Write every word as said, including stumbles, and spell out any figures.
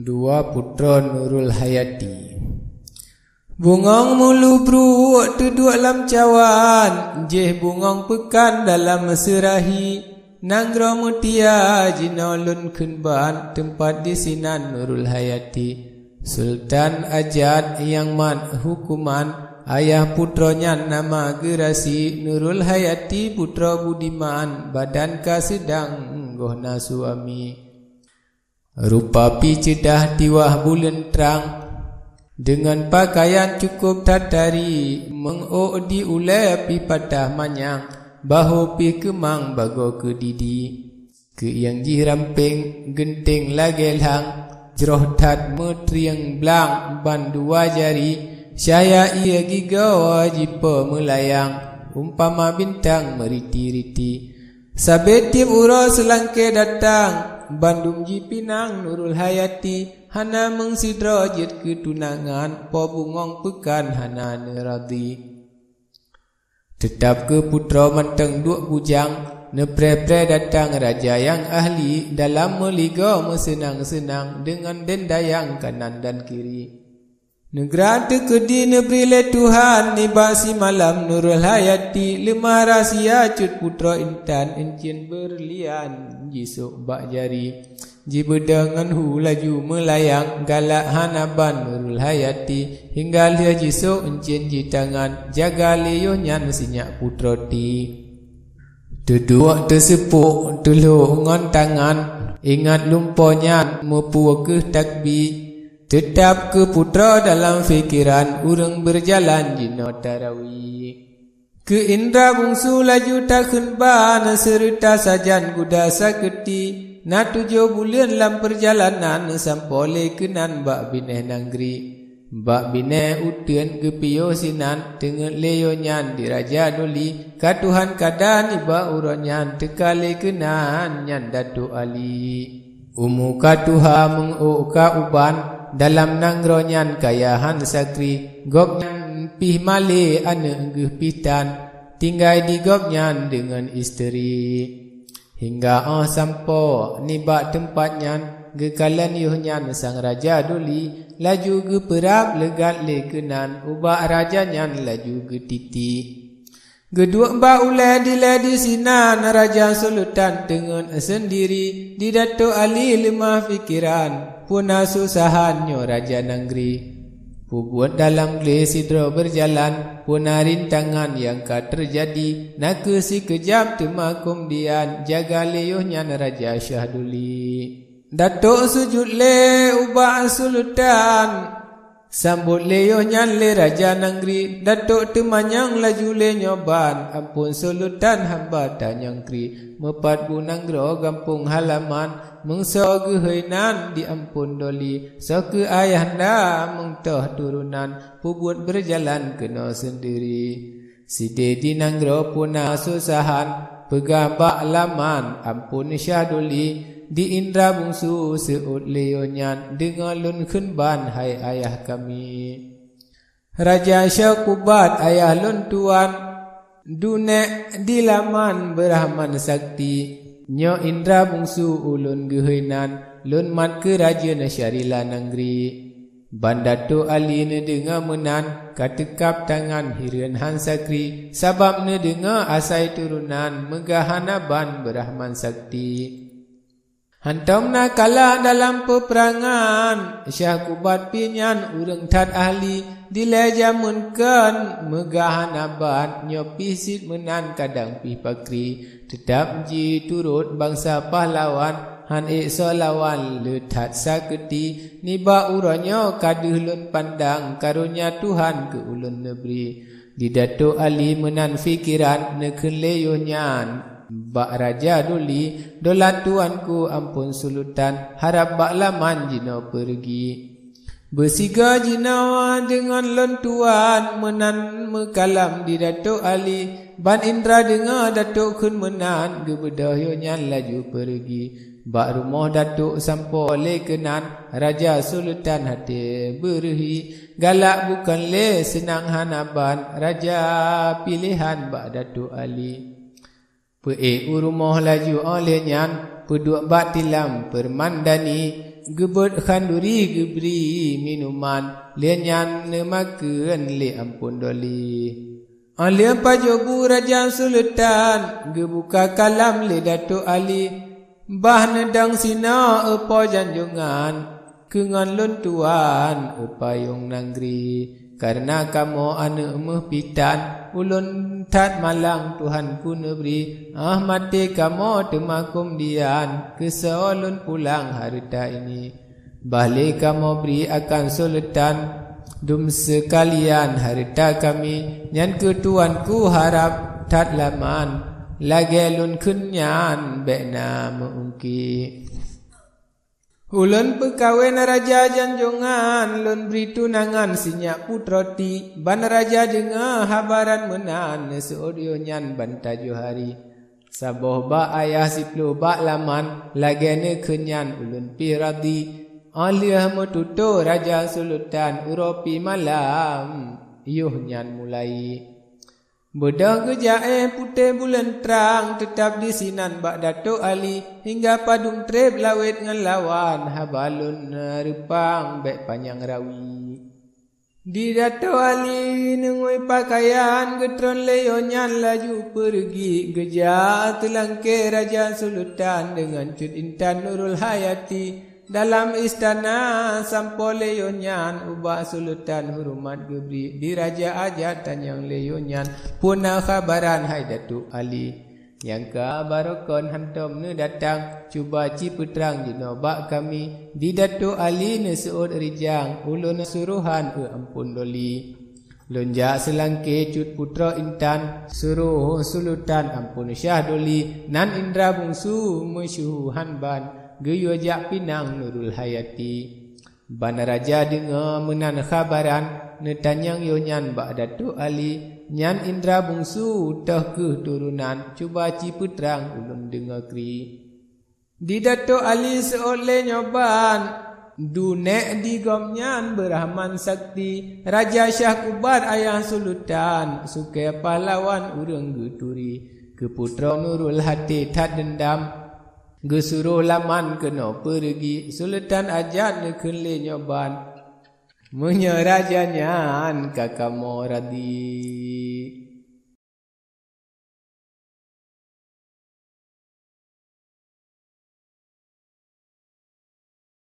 Dua putroe Nurul Hayati. Bungöng Meulubruek teuduek lam cawan, jih bungöng peukan dalam seurahi. Nanggroe Meutia jinoe lôn kheun ban, teumpat disinan Nurul Hayati. Sultan Ajat nyang mat huköman, ayah putroe nyan nama Geurasi, Nurul Hayati putroe budiman, badan ka seudang goh na suami. Rupa pih ceudah tiwah buleuen trang, deungon pakaian cukôp that tari, meung ôk di ulée pih patah manyang, bahô pih keumang bagoe keudidi. Keuieng jih rampéng geunteng lagée lhang, jroh that meutrieng blang bandua jari, cahya ié gigoe jipo meulayang, umpama bintang meuriti-riti. Sabe tieb uroe seulangké datang, bandum jipinang Nurul Hayati, hana meung sidroe jeuet keu tunangan, po bungöng peukan hana neuradhi. Teutab keu putroe mantong duek bujang, neupreh-preh datang raja nyang ahli, dalam meuligoe meuseunang-seunang deungon den dayang kanan dan kiri. Neugra teukeudi neubri lé Tuhan nibak simalam Nurul Hayati, leumah rahsia cut putroe intan, euncien beurlian jisôk bak jari. Jibeudôh ngon hu laju meulayang, galak hana ban Nurul Hayati, hingga lheueh jisôk euncien jitangan, jaga lé yoh nyan sinyak putroe ti. Teuduek teuseupôk teulhôk ngon tangan, ingat lumpoe nyan meupeue kheueh takbi. Teutab keu putroe dalam pikeran, ureuëng beurjalan jinoe tarawi. Keu indra bungsu laju takheun ban, seureuta sajan guda sakeuti, na tujoh buleuen lam peurjalanan, sampoe lé keunan bak binéh nanggroe. Bak binéh uteuen geupiôh sinan, teungeut lé yoh nyan di Raja Doli, ka Tuhan kada nibak uroe nyan, teuka lé keunan nyan Datuk Ali. Umu ka tuha meung ôk ka uban, dalam nanggroe nyan kaya han sakri, gobnyan pih malée aneuëk geuh pih tan, tinggai di gobnyan deungon isteri. Hingga óh sampoe nibak teumpat nyan, geukalon yoh nyan sang Raja Doli, laju geupeurab leugat lé keunan, ubak raja nyan laju geutiti. Geuduek bak ulée dilée disinan Raja Sultan teungeut seundiri, di Datuk Ali leumah pikeran, peue na susahan nyoe raja nanggroe. Peubuet dalam glé sidroe beurjalan, peue na rintangan nyang ka teujadi, na kheueh sikeujab teuma keumudian, jaga lé yoh nyan Raja Syahduli. Datuk sujut lé ubak Sultan, sambot lé yoh nyan lé raja nanggroe, Datuk teumanyong laju lé nyoe ban, amphon Sultan hamba tanyong kri, meupat bu nanggroe gampông halaman, meungsoe geuhôi nan di amphon Doli, soe kheueh ayahanda meung toh turonan, peubuet beurjalan keunoe seundiri. Sideh di nanggroe peue na susahan, peugah bak laman amphon Syahduli, di indra bungsu seuôt lé yoh nyan, deungoe lôn kheun ban hai ayah kami. Raja Syakubat ayah lôn tuan, dunek di laman Beurahman Sakti, nyoe indra bungsu ulôn geuhôi nan, lôn mat keu rajeuen syarila nanggroe. Ban Datuk Ali neudeungoe meunan, ka teukab tangan hireuen han sakri, sabab neudeungoe asai turonan meugah hana ban Beurahman Sakti. Hantom na kalah dalam peupeurangan, Syakubat pih nyan ureuëng that ahli, dilée jameun kon meugah hana ban, nyoe pih cit meunan kadang pih pakri. Teutab jiturot bansa pahlawan, han ék soe lawan le that sakeuti. Nibak uroe nyoe ka deuh lôn pandang, karonya Tuhan keu ulôn neubri. Di Datuk Ali meunan pikeran, neukheun lé yoh nyan bak Raja Duli, dolat tuanku amphon Sultan, harab bak laman jinoe peureugi. Beusigoe jinoe deungon lôn tuan, meunan meukalam di Datuk Ali. Ban indra deungoe Datuk kheun meunan, geubeudôh yoh nyan laju peureugi. Bak rumoh Datuk sampoe lé keunan, Raja Sultan até beureuhi, galak bukon lé seunang hana ban, raja piléhan bak Datuk Ali. Peuék u rumoh laju óh lheueh nyan, peuduek bak tilam Peurmandani, Geubeuet khanduri geubri minuman, lheueh nyan neumakheun lé Ampôn Doli. Óh lheueh pajoh bu Raja Sultan, geubuka kalam lé Datuk Ali. Bah neudong sinoe, eu Po Janjongan, keu ngon lôn tuan, eu payong nanggroe. Kareuna kamoe aneuëk meupitan, ulôn that malang Tuhan kuneubri. Óh maté kamoe teumakôm dian, keusoe lôn pulang hareuta ini. Bah lé kamoe bri akan Sultan, dum seukalian hareuta kami, nyan keuh tuanku harab that laman, lagée lôn kheun nyan bék na meu-ungki. Ulôn peukawen Raja Janjongan, lôn bri tunangan sinyak putroe ti. Ban raja deungoe habaran meunan, neuseuôt yoh nyan ban tajoh hari. Saboh bak ayah siploh bak laman, lagée neukheun nyan ulôn pih radhi. Óh lheueh meututoe Raja Sultan, uroe pih malam yoh nyan mulai. Beudôh geujaéh putéh buleuen trang, teutab disinan bak Datuk Ali, hingga padum treb lawét ngon lawan, haba lôn reupang bék panyang rawi. Di Datuk Ali neungui pakaian, geutron lé yoh nyan laju peureugi, geujak teulangké Raja Sultan deungon cut intan Nurul Hayati. Dalam istana sampoe lé yoh nyan ubak Sultan hurumat geubri, di raja aja tanyong lé yoh nyan peue na khabaran hai Datuk Ali. Nyang ka barokon hantom neudatang, cuba ci peutrang jinoe bak kami. Di Datuk Ali neuseuôt rijang, ulôn surohan eu Ampôn Doli. Lôn jak seulangké cut putroe intan, suroh Sultan Ampôn Syah Doli, nan indra bungsu meusyeuhu han ban, geuyue jak pinang Nurul Hayati. Ban raja deungoe meunan khabaran, neutanyong yoh nyan bak Datuk Ali, nyan indra bungsu toh keuh turonan, cuba ci peutrang ulôn deungoe kri. Di Datuk Ali seuôt lé nyoe ban, dunek di gobnyan beurahman sakti, Raja Syah Kubat ayah Sultan, sukée pahlawan ureuëng geuturi, keu putroe Nurul Hayati that deundam. Geusuroh laman keunoe peureugi, Sultan aja neukheun lé nyoe ban, meunyoe raja nyan ka kamoe radhi.